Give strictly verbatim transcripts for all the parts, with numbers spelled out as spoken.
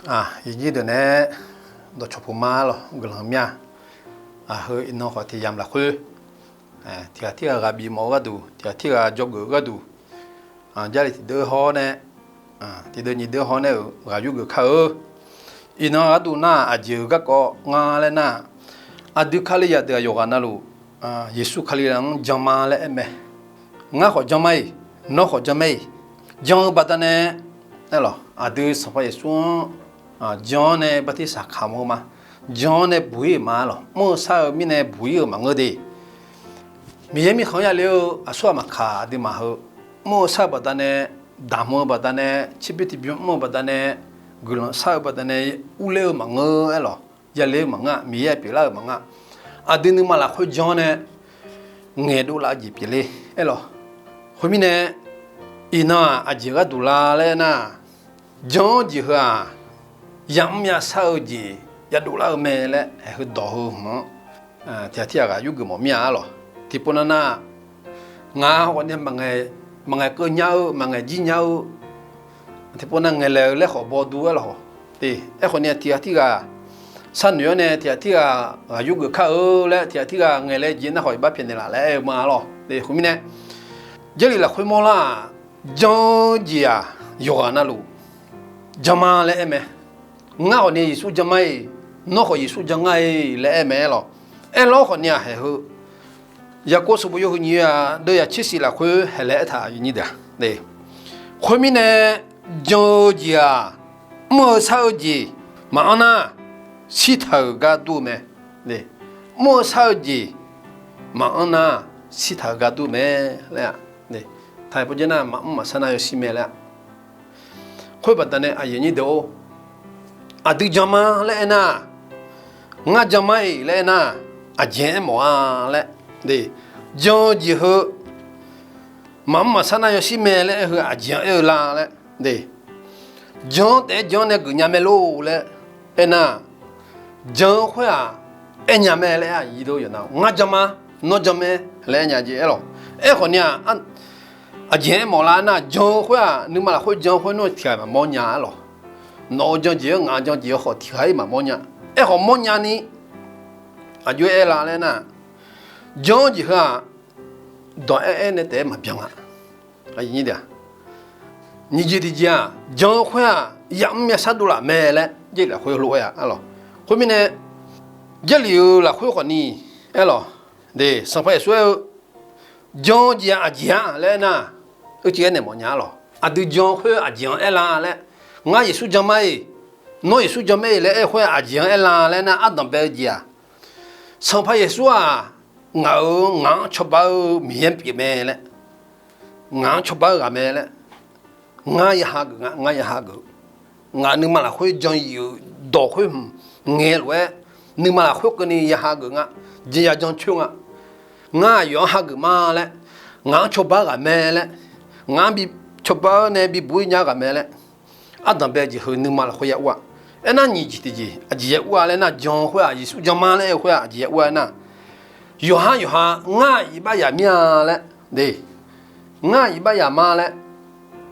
Aqyuif nyir deuq nae dawqcawq puq ma lawq guiqlanq mir-a. Aq, heu iqnan khawf tiq yamq lafkhoer, tiq ghaq tirghaq ghaq bifmawf-eu gharduq, tiq ghaq tirghaq dzawgeuf-eu gharduq, Jarlif tiqdeuv hawr nae, tiqdeuv nyiq deuv hawr nae-euq ghaq yurgeuf kar-eu. Iqnan gharduq nar-aq, aqjeq-euq garkawv nga laer nar-aq, aqdui Kalizaq deuq-aq yawqghaq navluf, Yeqsur Kalizaq-anr jan ma laer aer mae. Ngar khawf jan ma-iq, nawr khawf jan ma-iq, jan-eu baqdanae, aerlawq, aqdui Sanqpaq Yeqsur-anr jan-awr nae bartirsaq kamq-eu ma. Jan-awr nae buq-ir-euq ma lawq. Mr-eu shar-eu mirnae buq-ir-euq maqngeur de. Miqyaer mirkhanq-anr yale-eu aqsur ghaq maqkaq aqduimaf heu, mr-eu shar-eu baqdanae, damq-eu baqdanae, tserbymr tiqbymr mr-eu baqdanae, guiqlanq shar-eu baqdanae, urler-eu maqngeur aerlawq. Yale-eu maqngeur-a, Miqyaer pyeuflar-euq maqngeur-a. Aqdui nuima lafkhoer jan-awr nae ngaeqdov laf-eu jeq pyeufle aerlawq. Khoermirnae, iqnan-aq aqjeq gharduq la laer nar, jan-eu jeq heu-aq, yamr yashar-eu jeq yadov lar-eu mae laer aer, heu dawq heu hmq-anr tiq ghaq tirghaq ghaq yurgeuf mawf mir-a aerlawq. Tiqpov nav nar, ngaq-anr hawni maqngaeq keuv nya-eu, maqngaeq jir nya-eu, tiqpov nav ngaeqlaeq-eu laer khawf bawdur aerlawq. Aerkhawf ni-aq tiq ghaq tirghaq sharnoeq-awr nae tiq ghaq tirghaq ghaq yurgeuf kar-eu laer tiq ghaq tirghaq ngaeqlaeq jeq nar khawf iqbax pyaeqnaeq laf laer aer-eu ma lawq. Khoermirnae, Jarlif lafkhoer mawrlar-aq, jan-eu jeq-aq yawqghaq navluf jan ma laer aer mae. Ngar khawf ni Yeqsur jan ma-iq, nawr khawf Yeqsur jan ngar-iq laer aer mae aerlawq. Aerlawr khawf ni-aq haeq heu, Yaqkov sanqbof yawhuiq nyiq-a deuv yaqtser shif lafkhoer haeq laer aertaq-euq nyir deuq-aq, khoermirnae, jan-eu jeq-aq, mr-eu shar-eu jeq maqanr nar, shirtaq-euq gar dur-eu mae. Mr-eu shar-eu jeq maqanr nar, shirtaq-euq gar dur-eu mae laer-a. Taqpov jaer nar, maqmr maqshar nar yawshir mae laer-a. Khoer baqdanae aqyuif aqnyir deuq-or, aqdui jan ma laer aernar, ngar jan ma-iq laer aernar, aqjeq-anr aermawf-a laer, jan-eu jeq heu maqmr maqshar nar yawshir mae laer aer heu aqjeq-anr aer-eu la laer, jan-anr taef-aer jan-anr nae geufnya mae lor laer aernar, jan-eu khoer-aq, aernya mae laer-a. Ngar jan ma, nawr jan mae laer aernya jeq aerlawq. Aerkhawf ni-aq, aqjeq-anr aermawf lar nar, jan-eu khoer-aq, nuima lafkhoer jan-eu khoer nawr tiqghaq maqmawr nya aerlawq. Nawq-eu jan jeq-anr ngaq-eu jan jeq-eu khawf tiqghaq-ir maqmawr nya. Aerkhawf mawrnya ni, aqjox-aer aer la laer nar, jan-eu jeq heu-aq, dawq aer aer nae taef-aer maqbyan-a. Nyiq jeq tiqjeq-aq, jan-eu khoer-aq, yamr yashar dovlaf mae laer Jarlif lafkhoer lof-aer-a aerlawq. Khoermirnae, Jarlif-euq lafkhoer khawfni aerlawq, Sanqpaq Yeqsur aer-eu, jan-eu jeq-aq aqjeq-a laer aernar, uicuiv aernaeq mawfnya aerlawq. Aqdui jan-eu khoer aqjeq-anr aer la laer, ngar Yeqsur jan ma-iq, nawr Yeqsur jan ma-iq laer aer khoer aqjeq-anr aer la laer nar, ardanq bae-eu jeq-aq, Sanqpaq Yeqsur-aq, ngaq-euq ngaq-anr cawba-eu Miqyaer pyeuf mae laer, ngaq-anr cawba-eu ghaq mae laer, ngar ya hageuf nga, ngar ya hageuf. Ngaq nuima lafkhoer jan-eu dawq khoer hmq ngae lof-aer, nuima lafkhoer keuvni ya hageuf nga, jeq ya jan coer nga. Ngar aqyawf-anr hageuf ma laer, ngaq-anr cawba-eu ghaq mae laer, ngaq-anr bi cawba-eu nae bibuq-ir nya ghaq mae laer, ardanq bae-eu jeq heu nuima lafkhoer ya ur-a. Aernar nyiq jeq tiqjeq aqjeq ya ur-a laer nar, jan-eu khoer-aq, Yeqsur jan ma laer aer-eu khoer-aq aqjeq ya ur-a aernar, yawqhar yawqha ngar-aq iqbax yaf mir-a laer, ngar-aq iqbax yaf ma laer,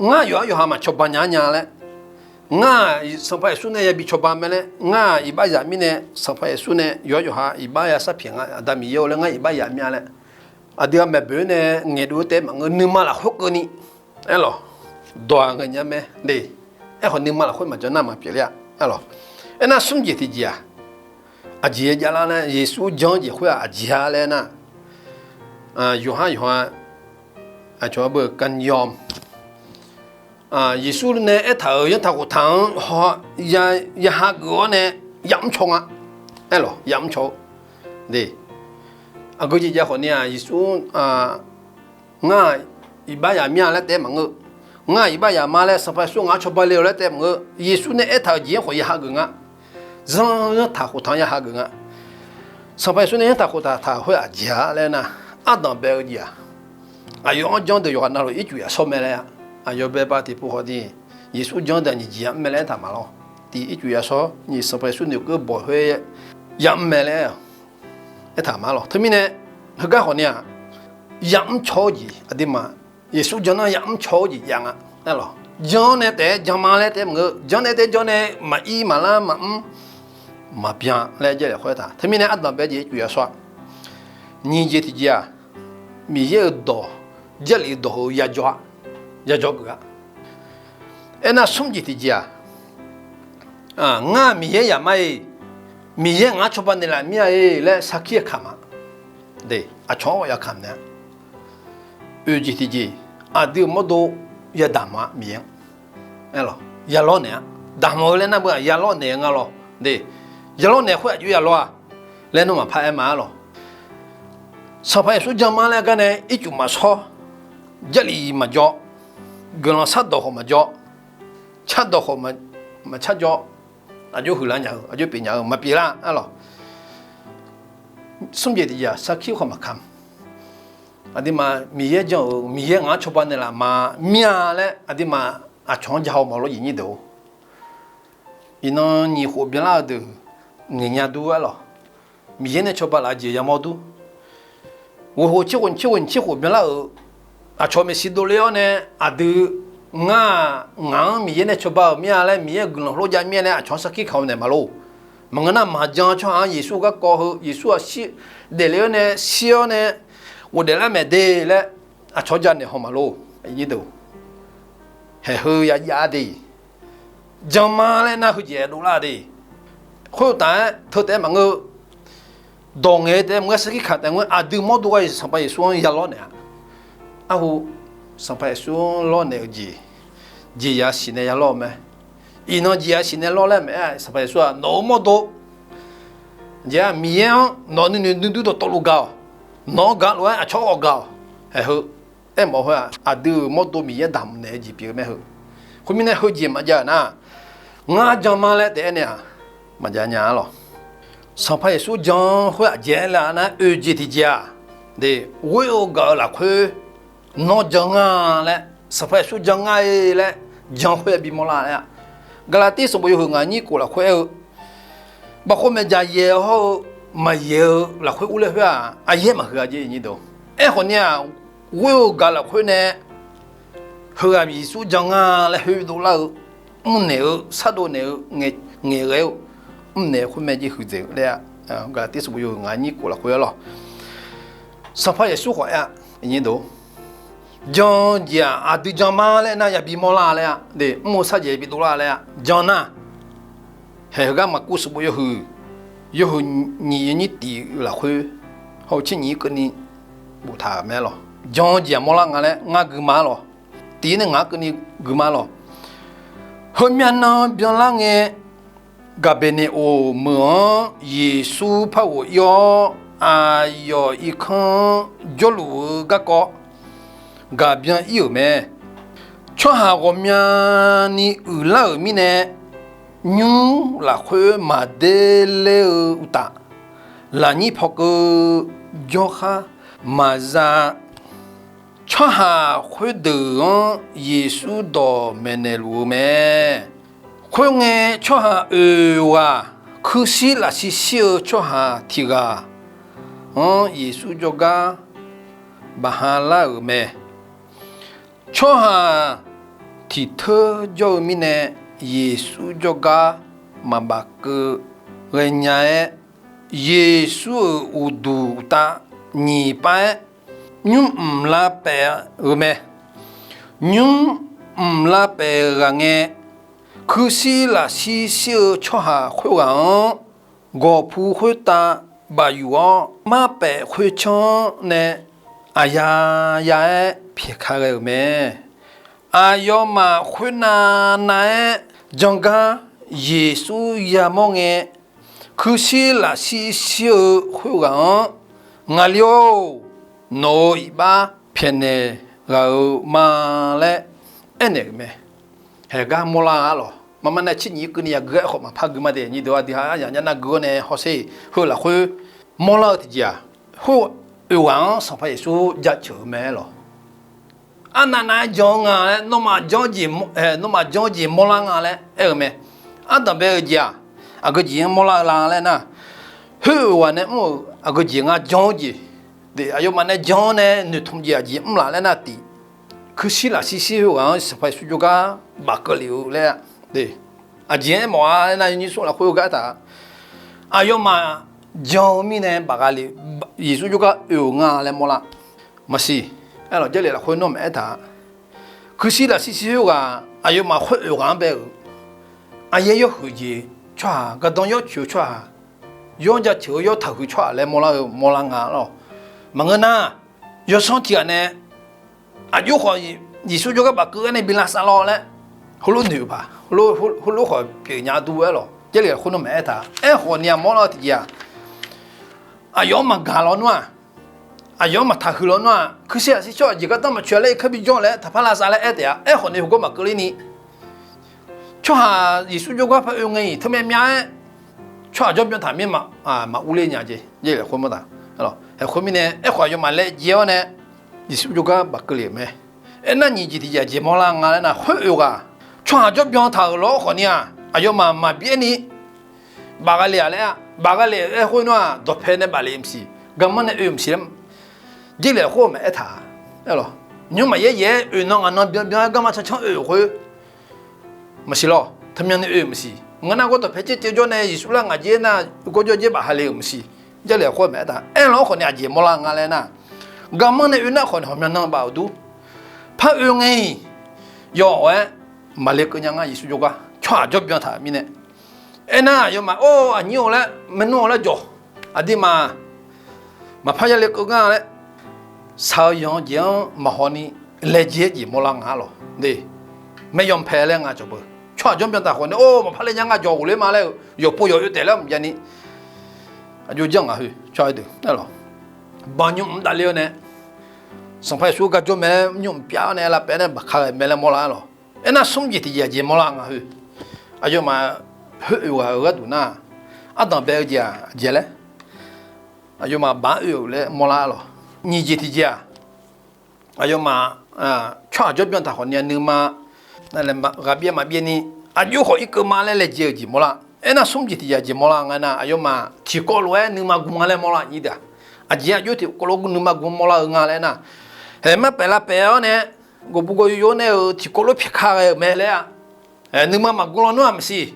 ngar yawqhar yawqha maqcawba nya nya laer, ngar-aq Sanqpaq Yeqsur nae yabi cawba mae laer, ngar-aq iqbax yaf mirnae Sanqpaq Yeqsur nae yawqhar yawqha iqbax ya sharpyaeq nga, Aqda Miqyaer-or laer ngar iqbax yaf mir-a laer, aqdui-aq maeqboeq-aer nae ngaeqdov-eu taef-aer maqngeur, nuima lafkhoer keuvni aerlawq, dawq-aq ngaeq nya mae de. Aerkhawf nuima lafkhoer maqjan nar maqpyeuf ler-a aerlawq. Aernar smr jeq tiqjeq-aq, aqjeq ya javlar laer, Yeqsur jan-eu jeq khoer-aq aqjeq-a laer nar, yawqhar yawqha, aqcawq-a beu kanyawm, Yeqsur nae aertaq-euq yanrtaq khoftaq-anr ya hageuf-awr nae yamr caw nga aerlawq, yamr caw-eu de. Aqgeu jeq jav khawfni-aq, Yeqsur, ngar-aq iqbax yaf mir-a laer taef-aer maqngeur, ngar-aq iqbax yaf ma laer Sanqpaq Yeqsur ngaq-anr cawba le-eu laer taef-aer maqngeur, Yeqsur nae aertaq-euq jeq-anr khawf ya hageuf nga. Zanr yanrtaq khoftaq-anr ya hageuf nga. Sanqpaq Yeqsur nae yanrtaq khoftaq taq khoer aqjeq-a laer nar, ardanq bae-eu jeq-aq, aqyawf-anr jan deuq yawqghaq navluf ircuf yashawr mae laer-a. Aqyawf bae bav tiqpov khawfni, Yeqsur jan deuq nyiq jeq yamr mae laer aertaq ma lawr. Tiq ircuf yashawr, nyiq Sanqpaq Yeqsur noeqkeuv bawq khoer yamr mae laer aertaq ma lawr. Teumirnae, heugar khawfni-aq, yamr caw-eu jeq aqduimaf, Yeqsur jan nar yamr caw-eu jeq jav nga aerlawq. Jan-anr nae taef-aer jan ma laer taef-aer maqngeur. Jan nae taef-aer jan nae maqir maqlar maqmr maqbyan laer Jarlif khoertaq. Teumirnae ardanq bae jeq ircuf yashawr-a. Nyiq jeq tiqjeq-aq, Miqyaer-euq dawq, Jarlif dawq-eu yajawr-a, yajawr geuf-a. Aernar smr jeq tiqjeq-aq, ngar Miqyaer yamar-iq, Miqyaer ngaq-anr cawba naeqlaf mir-a-iq laer sarkir kamq-a. Aqcawq-anr ghawqya kamq naeq-a. Oeq jeq tiqjeq, aqdui-euq mawrdo yadamq ma Miqyaer-anr. Aerlawq, yalawr naeq-a. Damq-eu laer nar beu-aq yalawr naeq-eu nga lawr. Yalawr naeq khoer aqjox yalawr-a laer nawmaf par aer ma-ar lawq. Sanqpaq Yeqsur jan ma laer gar nae ircuf maqshawr, Jarlif maqjawr, guiqlanq shardawq khawf maqjawr, cardawq khawf maqcar jawr, aqjox huiqlar nya-eu aqjox pyeuf nya-eu maqpyeuf lar-ar lawq. Smr jeq tiqjeq-aq sarkir khawf maqkamq. Aqduimaf Miqyaer jan-euq Miqyaer ngaq-anr cawba naeqlaf ma mir-a laer aqduimaf aqcawq-anr ja haw mawf lawr jeq nyir deuq-or. Iqnan nyiq khof byanlar-eu deuq ngaeqnya dur-ar lawq. Miqyaer nae cawba laf-eu jeq yamawr dur. Ghoeq khof tser khof tser khof tser khof byanlar-euq aqcawq maeqshi dovle-awr nae aqdui ngar-aq ngaq-anr Miqyaer nae cawba-euq mir-a laer Miqyaer-euq guiqlanq hawlof jav mir-a laer aqcawq-anr sarkir kamq-eu naeq maqlor. Maqngeur nar maqjan tsawrhaq-anr Yeqsur garkawv heu Yeqsur-aq shir daefle-awr nae shir-awr nae ghofdaef lar maeq de laer aqcawq-anr ja naeq haw maqlor. Haeq heu yajav de. Jan ma laer nar heujeq dovlar de. Khoertaf-aer teu taef-aer maqngeur-eu dawq ngaeq-eu taef-aer maqngeur, sarkir kamq taef-aer maqngeur, aqdui mawrdo ghaq-iq Sanqpaq Yeqsur-anr yalawr naeq-a. Arhu, Sanqpaq Yeqsur-anr lawrnaeq-eu jeq, jeqzaq siqnae yalawr-eu mae. Iqnan jeqzaq siqnae lawr laer maeq-aer Sanqpaq Yeqsur-aq nawq-euq mawrdo jeq-aq Miqyaer-anr nawq nuinoeq nuidur dawqtawvluf gaq-awq. Nawq-anr gaq lof-aer aqcawq-anr ghawq gaq-awq. Haeq heu aermawf-eu khoer-aq aqdui-euq mawrdo Miqyaer damq naeq-eu jeq pyeuf-eu mae heu. Khoermirnae heujeq maqjav-euq nar, ngar jan ma laer taef-aer nae-aq maqjav nya-ar lawq. Sanqpaq Yeqsur jan khoer aqjeq-aer lar nar oeq jeq tiqjeq-aq, ghoer-eu gaq-eu lafkhoer nawr jan nga laer, Sanqpaq Yeqsur jan nga-e laer, jan khoer-aer bimawr lar laer-a. Gaqlaqtir sanqbof yawhuiq ngaq nyir kof lafkhoer aer-eu, bavkhov maeqdzaq yaeq hawr-eu maqyaeq-eu lafkhoer urler khoer-aq, aqyaer maqhuiq-a jeq nyir deuq. Aerkhawf ni-aq, ghoer-eu gaq lafkhoer nae heughaq Yeqsur jan nga laer khoer dovlar-eu, mrnaeq-eu, shardov naeq-eu, ngaeqghae-eu, mrnaeq-eu khoer mae jeq huiqdzaeq-eu laer-a. Gaqlaqtir sanqbof yawhuiq ngaq nyir kof lafkhoer-aer lawq. Sanqpaq Yeqsur khawf aer-a, jan jeq-aq aqdui jan ma laer nar yabi mawrlar laer-a, mr-eu sarjaeq bidov lar laer-a, jan nar. Haeq heugar maqkuv sanqbof yawhuiq, yawhuiq nyiq yawnyir tiq lafkhoer, hawr-eu tser nyiq keuvni boftaq-euq mae lawq. Jan jeq-aq mawrlar nga laer ngar gui ma-ar lawq. Tiq nae ngaq-anr keuvni gui ma-ar lawq. Heumyav nan byanlar ngae, Gaqbeqneqoq meuq-anr Yeqsur par ghof ir-awr, aqyawf irkanr jawrluf-eu garkawv gaq byan ir-euq mae. Tsawrhaq ghawqmyani uiqlar-euq mirnae, nymr lafkhoer maqder ler-eu uqtaf, lafnyir paw keuv jawrkhar maqza. Tsawrhaq khoerdeuq-anr Yeqsur dawq maeqnaeq luf-eu mae. Khoerngae, tsawrhaq oeq ghaq kuirshir lafshir shir-eu tsawrhaq tiq ghaq-anr Yeqsur jawrgar baf ha lar-euq mae. Tsawrhaq tiq teur jawr-eu mirnae, Yeqsur jawrgar maqbaf keuv ghaenya-aer, Yeqsur-euq uqduq uqtav nyiq pav-aer nymr mq lavpaef-eu mae. Nymr mq lavpaef ghaq ngae, kuirshir lafshir shir-eu tsawrhaq khoerghaq-anr gawq pu khoertav baf yuf-awr, marpaef khoertsanr-anr nae aqya ya-aer pyaeq ka ghae-euq mae. Aqyawfmaf khoernav nav-aer jangar Yeqsur yamawr ngae, kuirshir lafshir shir-eu khoerghaq-anr, Ngaqli-or, nawq-euq iqbax pyaeqnaeq ghaq-euq ma laer aernaeq-euq mae. Haeq gar mawrlar-a lawq. Maqma nae tser nyiq keuvni yagui-aer khawf maqpar gui ma de. Nyiq deuq aqdui ha aryaq nya nar gui-awr nae hawsher heu lafkhoer mawrlar-eu tiqjeq-aq, khoer oeqghaq-anr Sanqpaq Yeqsur jaceuq-eu mae lawq. Arnav nav-aer jan-eu nga laer, nawmaf jan-eu jeq mawrlar nga laer aer-eu mae. Ardanqbae-eu jeq-aq, aqgeu jeq-anr mawrlar-eu la laer nar, khoer oeqghaq nae mr-euq aqgeu jeq ngar jan-eu jeq, aqyawfmaf nae jan-anr nae noeqtmq jeq aqjeq mr laf laer nar tiq, Kuirshir lafshir shir khoerghaq-anr Sanqpaq Yeqsur jawrgar bafkeuv lef-eu laer, aqjeq-aer mawf-a laer nar, nyiq smr lafkhoer-eu gar aertaq, aqyawfmaf jan-eu mirnae bafgha le, Yeqsur jawrgar oe-euq nga laer mawrlar. Maqsiq, aerlawq, Jarlif lafkhoer nawr maqaer taq-a. Kuirshir lafshir shir khoerghaq aqyawfmaf khoer oeq ghaq-anr bae-euq, aqyaer yawhuiq jeq tsawrhaq, gardanr yawcoeq-eu tsawrhaq, yawr jaceuq-eu yawr taqhuiq tsawrhaq laer mawrlar-eu mawrlar nga lawq. Maqngeur nar, yawsanr tiq ghaq nae aqjox khawf Yeqsur jawrgar bafkeuv-aer nae bi lavsav lawr laer heulof noeq-eu paq, heulof khawf pyeuf nya dur-aer lawq. Jarlif lafkhoer nawr maqaer taq. Aerkhawf ni aqmawr lar-eu tiqjeq-aq, aqyawf-anr maqgaq lawnmr-aq, aqyawf-anr maqtaqhuiq lawnmr-aq, kuirshir lafshir shir-aq jeq gardanr maqcoeq laer irkanr bi jawr laer taqpar lavsav laer aer taef-a. Aerkhawf ni heugar maqkeuv ler ni, tsawrhaq Yeqsur jawrgar par oe ngae-iq teu myav myav-aer tsawrhaq jawr byan taq mir maqur ler nya jeq. Aerkhawf mirnae aerkhawf aqyawfmaf laejae-awr nae Yeqsur jawrgar bafkeuv lef-euq mae. Aernar nyiq jeq tiqjeq aqjeq mawrlar nga laer nar, khoer oeq ghaq tsawrhaq jawr byan taq-euq lawr khawf ni-aq, aqyawfmaf maqbi aer ni bafgha le-aq laer-a. Bafgha le-euq aer khoer nar-aq, dawqpae nae baf le-eu maqsiq, garmanr nae oe-eu maqsiq laer Jarlif lafkhoer maqaer taq. Aerlawq, nymr maqyaer yaer oeq nan ngaq nan byan byan-aer garma cancanr oe-euq khoer maqsiq lawr, teumyan nae oe-euq maqsiq. Ngeur nar gawr dawqpae caer caev jawr nae Yeqsur lar ngaq jer nar, gawr jawr jer baf ha le-euq maqsiq. Jarlif lafkhoer maqaer taq. Aerlawq khawf ni aqjeq mawrlar nga laer nar, garmanr nae oe nar khawf ni ghawqmya nan baf-euq dur. Par oe ngae-iq yawf-aer maqle keuv nya nga Yeqsur jawrgar tsawrhaq jawr byan taq mirnae. Aernar aqyawfmaf or aqnyir-eu laer maernmr-eu laer jawq, aqduimaf maqpar ya le keuv ngar laer shaq-eu yanq-eu jeq-anr maqhaw ni laejae-aer jeq mawrlar nga lawq. Maeryanq pae laer nga cawq beu tsawrhaq jawr byan taq khawf nae or maqpar le nya nga jawq ghofler ma laer-eu yawqpov yawq oe taef laer maqjav ni, aqjox janr ngaq heu tsawrhaq deuq aerlawq, banq nymr mq davle-awr nae Sanqpaq Yeqsur gar jawr mae laer nymr pyav-awr nae lavpaev nae baqka ghae mae laer mawrlar-a lawq. Aernar smr jeq tiqjeq aqjeq mawrlar nga heu. Aqyawfmaf khoer oeq ghaq-euq gharduq nar, ardanq bae-eu jeq-aq aqjeq laer, aqyawfmaf baq-anr oe-euq laer mawrlar-a lawq. Nyiq jeq tiqjeq-aq, aqyawfmaf tsawrhaq jawr byan taq khawf ni-a nuima ghaqbyaev maqbyaev ni, aqjox khawf irkeuv ma laer laejae-eu jeq mawrlar. Aernar smr jeq tiqjeq aqjeq mawrlar nga nar, aqyawfmaf tiqkawv lof-aer nuima gm nga laer mawrlar nyir deuq-aq, aqjeq aqjox tiqkawv lof nuima gm mawrlar-eu nga laer nar, haeq mar paef lavpaev-awr nae gawqbu gawqyo yo nae-euq tiqkawv lof pyaeqka ghae-euq mae laer-a. Nuima maqgm lawnmr-aq maqsiq.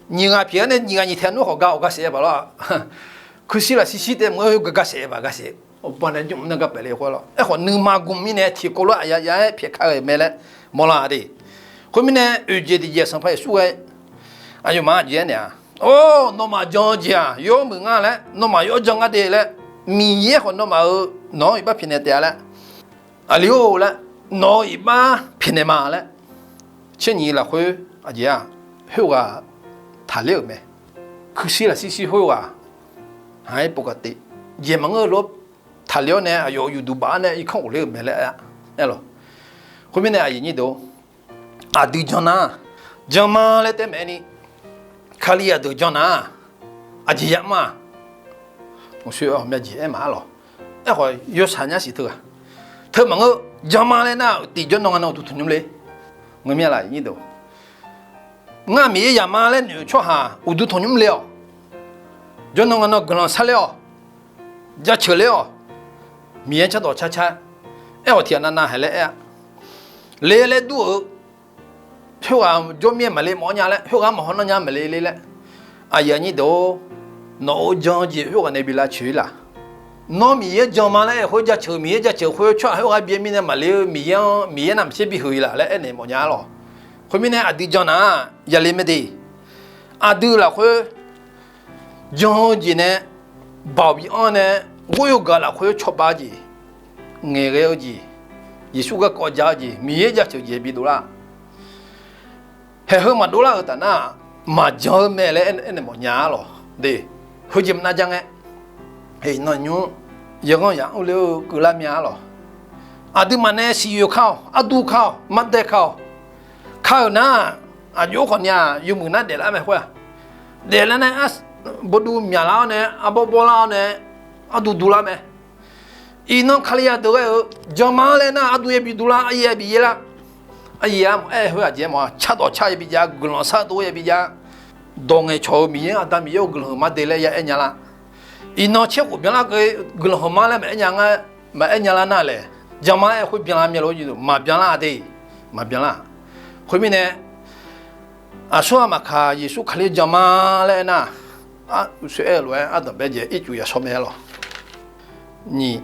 Nyiq ghaq pyeuf-awr nae nyiq ghaq nyiq tae nmr khawf ga-awq ga saef-aer baq lawr-aq. Kuirshir lafshir shir tae mq-eu heu ga ga saef-aer baq ga saef. Awqbawr nae jmq nae gar paef le khoer lawr. Aerkhawf nuima gm mirnae tiqkawv lof aqya ya-aer pyaeqka ghae-euq mae laer mawrlar de. Khoermirnae oeq jeq tiqjeq Sanqpaq Yeqsur ghae, aqyawfmaf aqjeq-aer naeq-a, or nawmaf jan-eu jeq-aq yawmuiq nga laer, nawmaf yawjan nga de laer, Miqyaer khawf nawmaf-euq nawq-anr iqbax pyaeqnaeq taef-a laer, aqli-or laer, nawq-euq iqbax pyaeqnaeq ma laer, tser nyiq lafkhoer aqjeq-aq khoerghaq taqler-euq mae. Kuirshir lafshir shir khoerghaq haq-aer pov gaq tef, jeq maqngeur-eu lof taqler-awr nae aqyawf-euq yufduq baf-awr nae irkanr ghofler-euq mae laer aer-a lawq. Khoermirnae aqyuif nyir deuq-or, aqdui jan nar, jan ma laer taef maeqni, Kalizaq deuq jan nar, aqjeq yamr-aq, maqsoeq ghawqmya jeq aer maqar lawq. Aerkhawf yawshaq nyar siq teughaq, teu maqngeur, jan ma laer nar-euq tiq jawrnan nga nan uqduq tanqnymr le. Ngeurmir-a laf nyir deuq, ngar Miqyaer yaq ma laer noeq-euq tsawrhaq uqduq tanqnymr le-awq. Jawrnan nga nan guiqlanq sharler-awq. Jaceuq ler-awq. Miqyaer cardawq car car. Aerkhawf tiq ghaq navnav haeq laer aer-a, le laer dur-eu, khoerghaq jawr mir-aer maqle mawf-awr nya laer, khoerghaq maqhaw nar nya maqle le laer. Aqyuif aqnyir deuq-or, nawq-euq jan-eu jeq khoerghaq nae bi lavcoeq-ir laf. Nawr Miqyaer jan ma laer aer-eu khoer jaceuq, Miqyaer jaceuq khoer tsawrhaq khoerghaq byae mirnae maqle-eu Miqyaer-anr Miqyaer navmaqtser bi huiq-ir laf laer aernaeq mawfnya-a lawq. Khoermirnae aqdui jan nar-aq yale mae de. Aqdui lafkhoer jan-eu jeq nae baoq bi anr nae, ghoer-eu gaq lafkhoer cawba jeq, ngaeqghae-eu jeq, Yeqsur garkawv ja-eu jeq, Miqyaer jaceuq jeq bidov lar. Haeq heu maqdov lar-euq taf nar, maqjan-eu mae laer aernaeq mawfnya-a lawq de. Heujeq maqnav ja ngae, iqnan nymr yaghanr yaq anr ler-eu keuvlar mya-a lawq. Aqduimaf nae siqyoeq ka-awq, ardur ka-awq, mardae ka-awq. Ka-euq nar, aqjox khawf ni-aq yawmuiq nar daeflar mae khoer-aq, daeflar nae bawduv myaqlar-awr nae, arbawr bawrlar-awr nae, ardur durlar mae. Iqnan Kalizaq deuq ghae-eu jan ma-anr laer nar, ardur yabi durlar, aryaer yabi yaerlar. Aryaer-a maqaer khoer aqjeq-aer mawf-a, cardawq car yabi jav, guiqlanq sar dov yabi jav. Dawq ngaeqcawq-eu Miqyaer-anr, Aqda Miqyaer-or, guiqlanq heuq mar de laer ya aer nya lar. Iqnan caerkhof byanlar keuv guiqlanq heuq mar laer maqaer nya nga, maqaer nya lar nar laeq. Janma-aer khoer byanlar myav lof-aer, maqbyanlar-a de. Maqbyanlar-aq. Khoermirnae, aqsur ghaq maqkaq Yeqsur Kali janma laer aernar, uqsoer aer-eu lof-aer ardanq bae jaeq ircuf yashawr mae-aer lawq. Nyiq,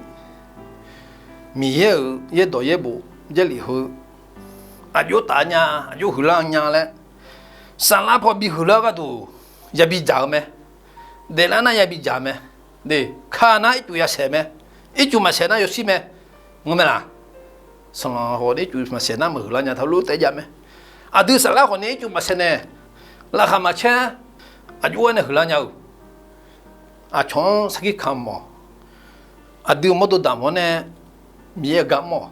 Miqyaer-euq yaerdawq yaerbof Jarlif heu aqjox taf nya, aqjox huiqlar nya laer, saflar paw bi huiqlar-eu gharduq yabi dzaq-eu mae. Daeflar nar yabi dzaq mae. De, ka nar ircuf yasaeq mae. Ircuf maqsaeq nar yawshir mae. Ngar mae laq? Sanqlanq khawf nae ircuf maqsaeq nar maqhuiqlar nya taq lof taef jav mae. Aqdui saflar khawf nae ircuf maqsaeq nae, laqkhaq maqcaer, aqjox-aer nae huiqlar nya-euq aqcawq-anr sarkir kamq-awq. Aqdui mawrdo damq-awr nae, Miqyaer-euq gar mr-awq.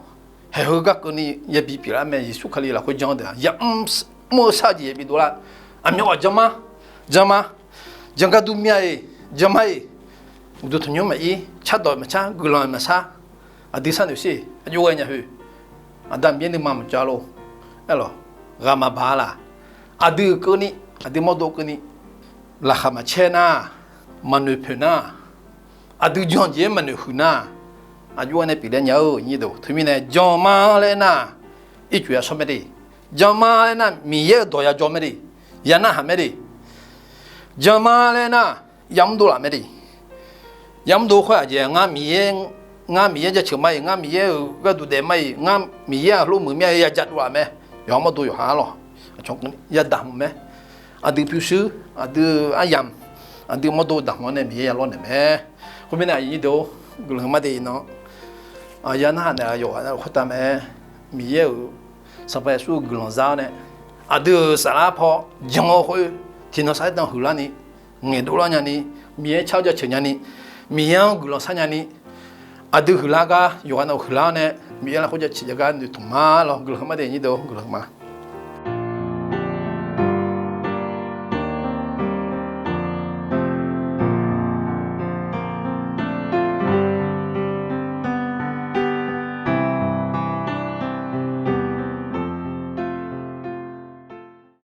Haeq heu gar keuvni yabi pyeuflar mae. Yeqsur Kali lafkhoer jan-eu deuq-aq, yamr mr-eu shar-eu jeq yabi dovlar. Aqmyan ghawq janma, janma, jangar dur mya-iq, janma-iq, uqduq tanqnymr maqir, cardawq maqcar, guiqlanq maqsar, aqdui sharnoeq sher, aqjox ghae nya khoer, Aqda Miqyaer nuima maqjav lor. Aerlawq, ghaq maqbaq-a laq? Aqdui keuvni, aqdui mawrdo keuvni, laqkhaq maqcaer nar, maqnoeq poeq nar, aqdui jan-eu jeq-aer maqnoeq huiq nar, aqjox-aer nae pyeuflar nya-eu nyir deuq. Teumirnae janma laer aernar, ircuf yashawr mae de. Janma laer aernar, Miqyaer-euq dawq yajawr mae de. Yanar haq mae de. Janma laer aernar, yamr dov laf mae de. Yamr dov khoer-aq jeq, ngar Miqyaer, ngar Miqyaer jaceuq ma-iq, ngar Miqyaer-euq gharduq daef ma-iq, ngar Miqyaer-aq heulof muiq mir-a, yaja dov laf mae. Yawqha mawrdo yawqha-anr lawq, aqcawq yav daq hmq mae. Aqdui pyurshuir, aqdui aryamq, aqdui mawrdo daq hmq-anr nae Miqyaer yalawr naeq mae. Khoermirnae aqyuif nyir deuq-or, guiqlanq ma de iqnan, aqyuif nar haq naeq-a yawqghaq nar khoertav mae. Miqyaer-euq Sanqpaq Yeqsur-euq guiqlanq za-awr nae, aqdui-euq saflar paw jan-eu khoer, tiqnan saflar dan huiqlarni, ngaeqdov lar nyani, Miqyaer car-awr jaceuq nyani, Miqyaer-anr guiqlanq shar nyani, aqdui huiqlar gar yawqghaq nav huiqlar-awr nae, Miqyaer lafkhoer jaceuq jav gar noeqtmq ma lawr. Guiqlanq ma de nyir deuq-or, guiqlanq ma.